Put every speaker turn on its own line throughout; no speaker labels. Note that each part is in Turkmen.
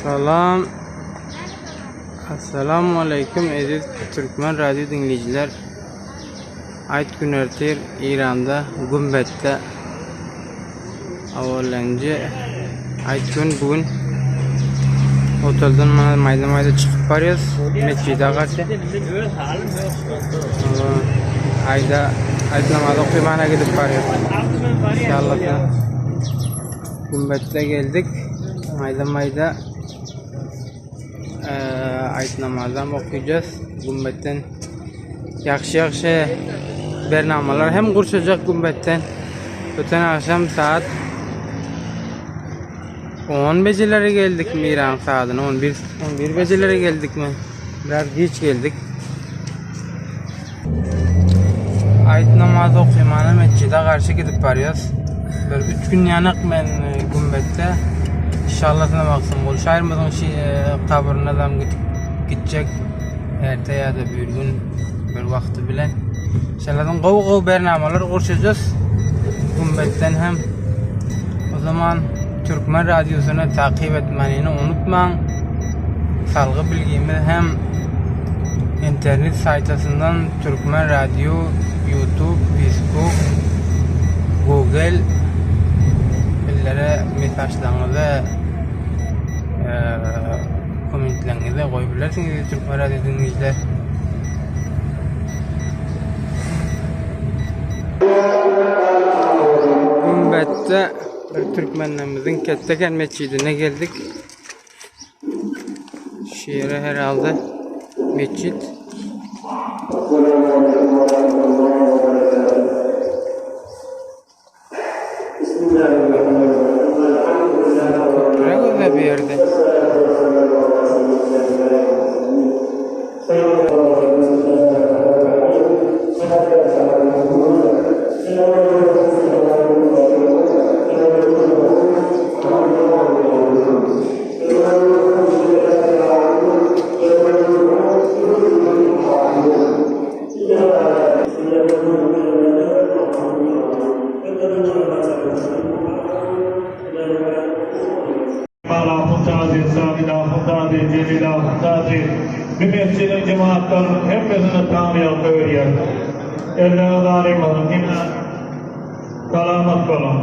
Salam. Assalamu aleýkum eziz Türkmen radio diňleýjiler. Aýt gün ertir Iranda Gümbetde Awalenji aýt gün bu gün otelden mana maýda maýda çykyp barýas metjide garşy. Aýda aýt namaz okymana gidip barýas. İnşallah. Gümbetde geldik. Maýda maýda aýt namazam okuyacağız. Gümbetden ýagşy ýagşy bernamalar hem gurşajak Gümbetden. Öten akşam saat 10 bejelere geldik mi İran saadyna 11 11 bejelere geldik mi? Biraz geç geldik. Aýt namaz okymana metjide garşy gidip barýas. Bir üç gün ýanak men e, gümbetde. İnşallah sana Magtymguly şaýrymyzyň e, kabryna da gidip gitjek. Erte ýa-da bir gün bir wagty bilen. İnşallah gowy gowy bernamalar gurşajyz. Gümbetden hem o zaman Türkmen radiosyny takyp etmänini unutmaň. Salgy bilgimiz hem internet saýtasyndan Türkmen radio, YouTube, Facebook, Google billere mesažlaryňyzy kommentleriňizi goýup bilersiňiz Türkmen radio diňleýjiler. Gümbetde Bir türkmenlerimiziň Ketdeken metjidine geldik. Şu ýere herhalde metjit. Köprä göze bir ýerde.
Alahun Tazy, Samidahun Tazy, Jelilahun Tazy, bu mesjidiň jemaatlarynyň hemmesine taňryýalka berýär. Elleňiz arymasyn, ine, salamat boluň.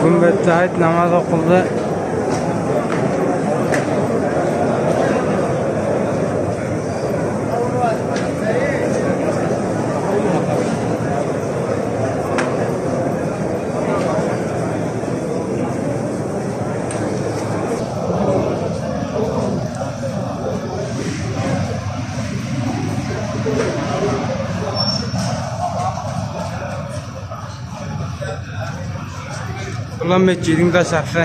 Gümbetde aýt namaz okuldy. Ulan metjidiň daşarsy.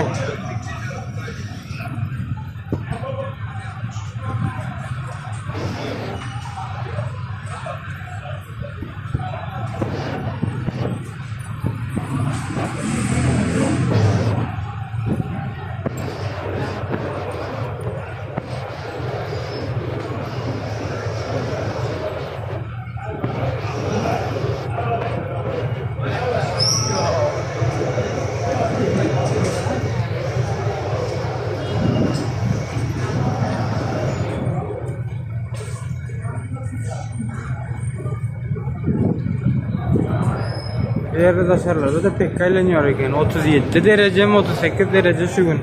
Bu ýerde daşarlarda da pek aýlanýar eken. 37 dereje mi 38 dereje şu gün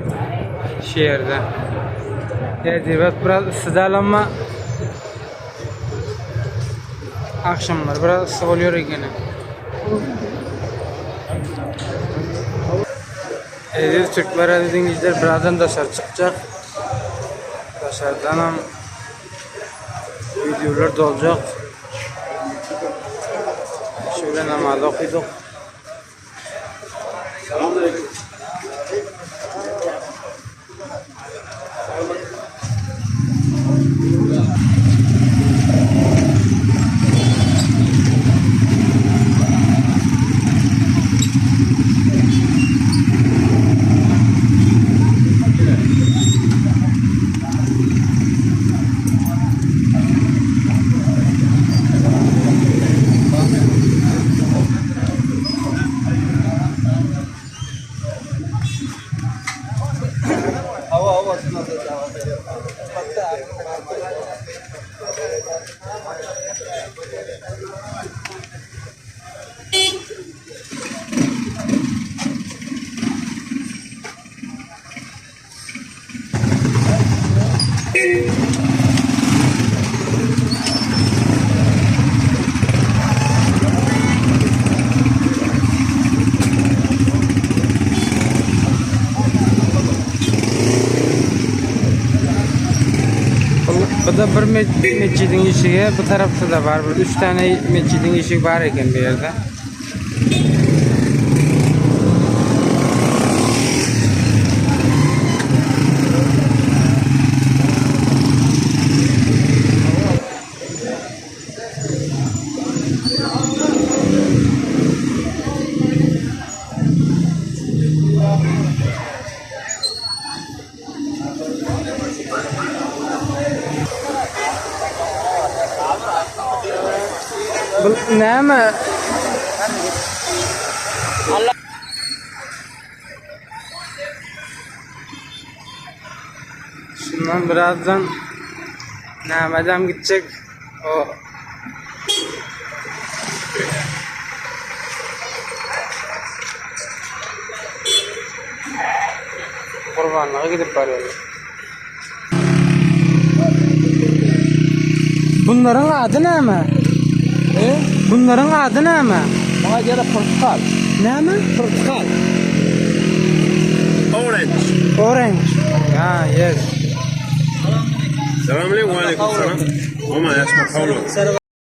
şu ýerde. Erdibat biraz yssy däl ama akşamlar biraz yssy bolýar ekeni. Eziz Türkler, eziz dinleyiciler, birazdan daşary çykjak. Daşardanam videolar doljak. Şöyle namaz okuduk. Bu da bir metjidiň işigi, bu tarapda da bar. Bir üç tane metjidiň işigi bar eken bu ýerde. Bu näme? Şundan birazdan nämeden gitjek o Gurbanlyga gidip barýarlar. Bunlaryň ady näme? E? Bunlaryň ady näme?
Maňa göre portakal.
Näme?
Portakal.
Orange.
Orange. Ha, yes.
Selamünaleyküm. Aleyküm selam. Oma yaşma Paulo.